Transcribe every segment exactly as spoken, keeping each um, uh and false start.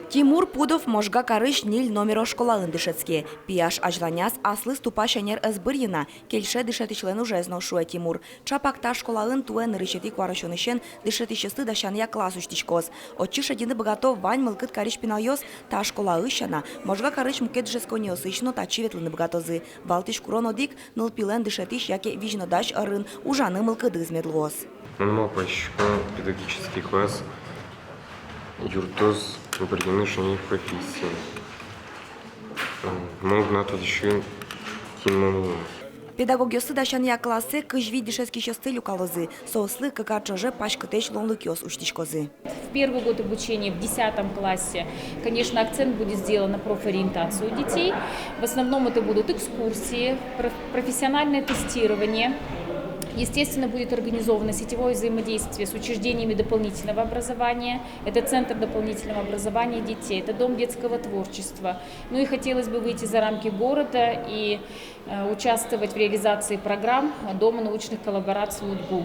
Тимур Пудов Можга карысь ньыль номеро школаын дышетске. Пияш азьланяз аслыз тупа шонер ӧз бырйы на, кельше дышетӥсьлэн ужез но, шуэ Тимур. Чапак та школаын туэ нырысетӥ куарусёнысен дышетӥсьёсты дасянъя класс усьтӥськоз. Отчы шедьыны быгато вань мылкыд карись пиналъёс. Та школаысь сяна, Можга карысь мукет дышетсконниосысь но татчы ветлыны быгатозы. Валтӥсь курон одӥг: нылпилэн дышетӥсь яке визьнодась ӧрын ужаны мылкыдыз мед луоз. Мон малпасько, педагогический класс юрттоз бырйыны шонер профессия. Мон гинэ тодӥсько, кин мон уло. Педагогъёсты дасянъя классэ кызь вить дышетскисьёсты люкалозы. Соослы кык ар ӵоже паськытэсь луонлыкъёс усьтӥськозы. В первый год обучения в десятом классе, конечно, акцент будет сделан на профориентацию детей. В основном это будут экскурсии, проф-, профессиональное тестирование. Естественно, будет организовано сетевое взаимодействие с учреждениями дополнительного образования. Это Центр дополнительного образования детей, это Дом детского творчества. Ну и хотелось бы выйти за рамки города и, э, участвовать в реализации программ Дома научных коллабораций УдГУ.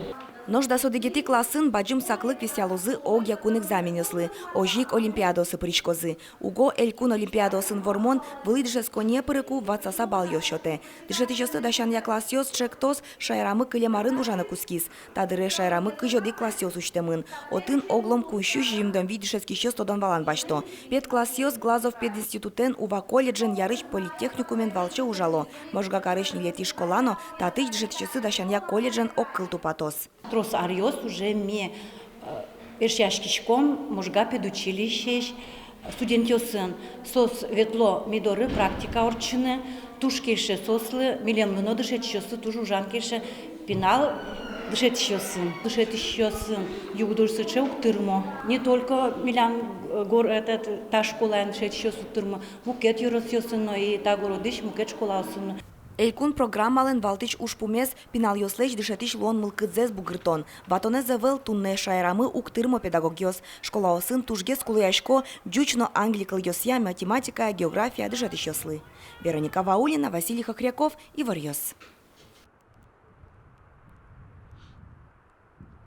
Нош дас одӥгетӥ классын бадӟым саклык висъялозы огъя кун экзаменъёслы, озьы ик олимпиадаосы пыриськозы. Уго элькун олимпиадаосын вормон вылӥ дышетсконние пырыку ватсаса балъёс сётэ. Дышетӥсьёсты дасянъя классъёс ӵектос шаерамы кылем арын ужаны кутскиз. Та дыре шаерамы кызь одӥг классъёс усьтэмын. Отын оглом куинь сю сизьымдон вить дышетскисьёс тодон-валан басьто. Педклассъёс Глазов пединститутэн, Ува колледжен, Ярысь политехникумен валче ужало. Можга карысь ньылетӥ школа но татысь дышетӥсьёсты дасянъя колледжен огкыл тупатоз. Трос аръёс уже ми, э, эшъяськиськом Можга педучилищеысь студентъёсын. Соос ветло ми доры практика ортчыны. Туж кельше соослы, милемлы но, дышетӥсьёслы, туж ужан кельше пинал дышетӥсьёсын. Дышетӥсьёсын югдур сыӵе уг тырмо. Не только милям, э, гор-, этот, та школаын дышетӥсьёс уг тырмо, мукет ёросъёсын но и та городысь мукет школаосын но. Элькун программалэн валтӥсь ужпумез — пиналъёслэсь дышетӥсь луон мылкыдзэс бугыртон. Ватонэз ӧвӧл, туннэ шаерамы уг тырмо педагогъёс. Школаосын тужгес кулэясько ӟуч но англи кылъёсъя, математикая, география дышетӥсьёслы. Вероника Ваулина, Василий Хохряков, «Иворъёс».